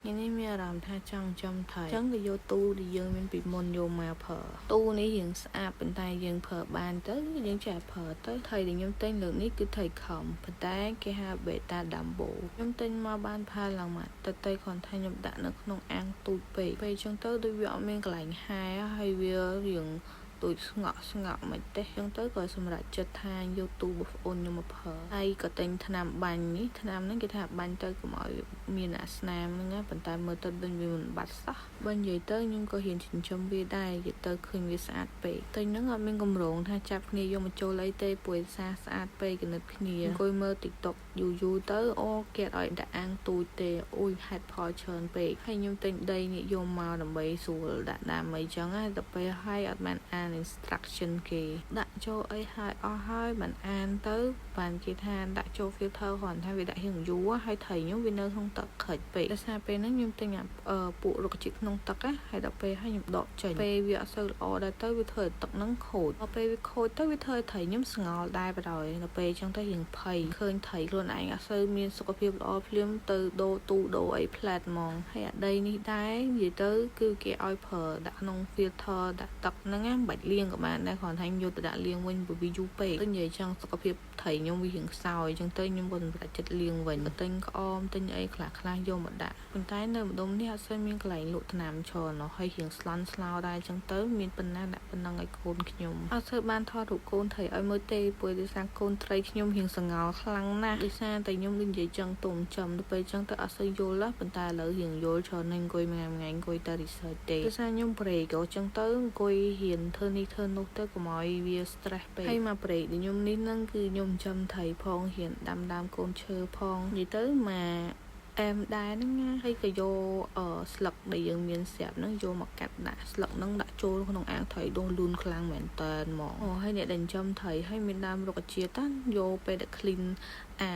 ថ្ងៃនេះមានអារម្មណ៍ថាចង់ចំថៃអញ្ចឹងក៏យកទូដែលយើងមានពីមុនយកមកប្រើទូនេះរៀងស្អាតប៉ុន្តែយើងប្រើបានទៅយើងចេះប្រើទៅថៃដែលខ្ញុំទិញលើកនេះគឺថៃខំប៉ុន្តែគេហៅ Betta Dumbo ខ្ញុំទិញមកបានផាឡើងមកទៅទៅគ្រាន់តែខ្ញុំដាក់នៅក្នុងអាងទូចពេកពេលអញ្ចឹងទៅដូចវាអត់មានកន្លែងហែហើយវារៀងដូចស្ងក់ស្ងក់មិនទេចឹងទៅក៏សម្រេចចិត្តថាយកទូបងប្អូនខ្ញុំមកប្រើហើយក៏ទិញថ្នាំបាញ់នេះថ្នាំហ្នឹងគេថាបាញ់ទៅកុំឲ្យមានអាស្នាមហ្នឹងណាប៉ុន្តែមើលទៅដូចវាមិនបាត់សោះបើនិយាយទៅខ្ញុំក៏ហ៊ានចិញ្ចឹមវាដែរនិយាយទៅឃើញវាស្អាតពេកទិញហ្នឹងអត់មានកម្រងថាចាប់គ្នាយកមកចូលអីទេព្រោះសារស្អាតពេកគណិតគ្នាអង្គុយមើល TikTok យូរយូរទៅអូគេអត់ឲ្យដាក់អាងទូចទេអូយហេតុផលច្រើនពេកហើយខ្ញុំទិញដីនេះយកមកដើម្បីស្រួលដាក់ដាំអីចឹងណាដល់ពេលហើយអត់បានអាន instruction គេដាក់ចូលអីហើយអស់ហើយបានអានទៅបានគេថាដាក់ចូល filter គ្រាន់ថាវាដាក់រៀងយូរហើយត្រីខ្ញុំវានៅក្នុងទឹកក្រិចពេកដោយសារពេលហ្នឹងខ្ញុំទិញអាពួករុក្ខជាតិក្នុងទឹកណាហើយដល់ពេលហើយខ្ញុំដកចេញពេលវាអត់សូវល្អដែរទៅវាធ្វើឲ្យទឹកហ្នឹងខូចដល់ពេលវាខូចទៅវាធ្វើឲ្យត្រីខ្ញុំស្ងល់ដែរបណ្ដោយដល់ពេលអញ្ចឹងទៅរៀងភ័យឃើញត្រីខ្លួនឯងអត់សូវមានសុខភាពល្អភ្លាមទៅដូរទូដូរអីផ្លែតហ្មងហើយអាដីនេះដែរនិយាយទៅគឺគេឲ្យប្រើដាក់ក្នុង filter ដាក់ទឹកហ្នឹងណាមិនបាច់លាងក៏បានដែរគ្រាន់តែខ្ញុំយកទៅដាក់លាងវិញព្រោះវាយូរពេកទៅនិយាយចង់សុខភាពត្រីខ្ញុំវារៀងខ្សោយអញ្ចឹងទៅខ្ញុំក៏សម្រេចចិត្តលាងវិញក៏ទិញក្អមទិញអីខ្លះខ្លះយកមកដាក់ប៉ុន្តែនៅម្ដុំនេះអត់សូវមានកន្លែងលក់ថ្នាំច្រើននោះហើយរៀងស្លន់ស្លោដែរអញ្ចឹងទៅមានប៉ុណ្ណាដាក់ប៉ុណ្ណឹងឲ្យកូនខ្ញុំអត់សូវបានថតរូបកូនត្រីឲ្យមើលទេព្រោះដោយសារកូនត្រីខ្ញុំរៀងសងល់ខ្លាំងណាស់ដោយសារតែខ្ញុំដូចនិយាយចឹងទុំចំទៅពេលអញ្ចឹងទៅអត់សូវយល់ណាប៉ុន្តែឥឡូវរៀងយល់ច្រើនណាស់អង្គុយមួយថ្ងៃអង្គុយតែ research ទេដោយសារខ្ញុំ break ក៏អញ្ចឹងទៅអង្គុយរៀនធ្វើនេះធ្វើនោះទៅកុំឲ្យវា stress ពេកហើយមក break ដែលខ្ញុំនេះហ្នឹងគឺខ្ញុំចំត្រីផងរៀនដាំដើមកូនឈើផងនិយាយទៅមកអែមដែរហ្នឹងណាហើយក៏យកអឺស្លឹកដែលយើងមានស្រាប់ហ្នឹងយកមកកាត់ដាក់ស្លឹកហ្នឹងដាក់ចូលក្នុងអាងត្រីដុះលូនខ្លាំងមែនតើហ្មងអូហើយអ្នកដែលចិញ្ចឹមត្រីហើយមានដើមរុក្ខជាតិណាយកពេលដែល clean អា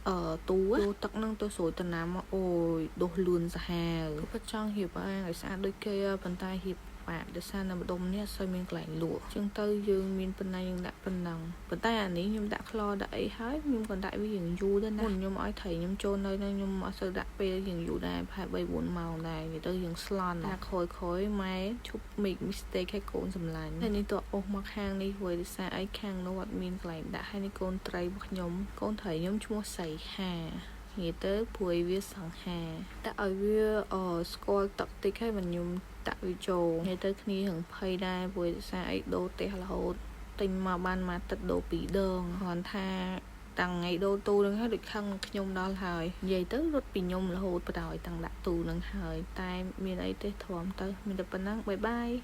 អឺទូយកទឹកហ្នឹងទៅស្រួយតំណាំមកអូយដុះលឿនសាហាវក៏ចង់រៀបអាងឲ្យស្អាតដូចគេប៉ុន្តែរៀបបាក់ដោយសារនៅម្ដុំនេះអត់សូវមានកន្លែងលក់អញ្ចឹងទៅយើងមានប៉ុណ្ណាយើងដាក់ប៉ុណ្ណឹងប៉ុន្តែអានេះខ្ញុំដាក់ក្លដាក់អីហើយខ្ញុំក៏ដាក់វារៀងយូរដែរណាមុនខ្ញុំឲ្យត្រីខ្ញុំចូលនៅនឹងខ្ញុំអត់សូវដាក់ពេលរៀងយូរដែរប្រហែល3 4ម៉ោងដែរនិយាយទៅរៀងស្លន់តែក្រោយក្រោយម៉ែឈប់ make mistake ឲ្យកូនសម្លាញ់ហើយនេះទៅអូសមកខាងនេះព្រោះដោយសារអីខាងនោះអត់មានកន្លែងដាក់ហើយនេះកូនត្រីរបស់ខ្ញុំកូនត្រីខ្ញុំឈ្មោះសីហានិយាយទៅព្រួយវាសង្ហាតែឲ្យវាអស្គាល់ទឹកតិចហើយមិនខ្ញុំដាក់វាចូលនិយាយទៅគ្នារឹងភ័យដែរព្រោះដោយសារអីដូរផ្ទះរហូតទិញមកបានមួយទឹកដូរពីរដងគ្រាន់ថាតាំងថ្ងៃដូរទូនឹងហើយដូចខឹងខ្ញុំដល់ហើយនិយាយទៅរត់ពីខ្ញុំរហូតបណ្ដោយតាំងដាក់ទូនឹងហើយតែមានអីទេធំទៅមានតែប៉ុណ្ណឹង bye bye.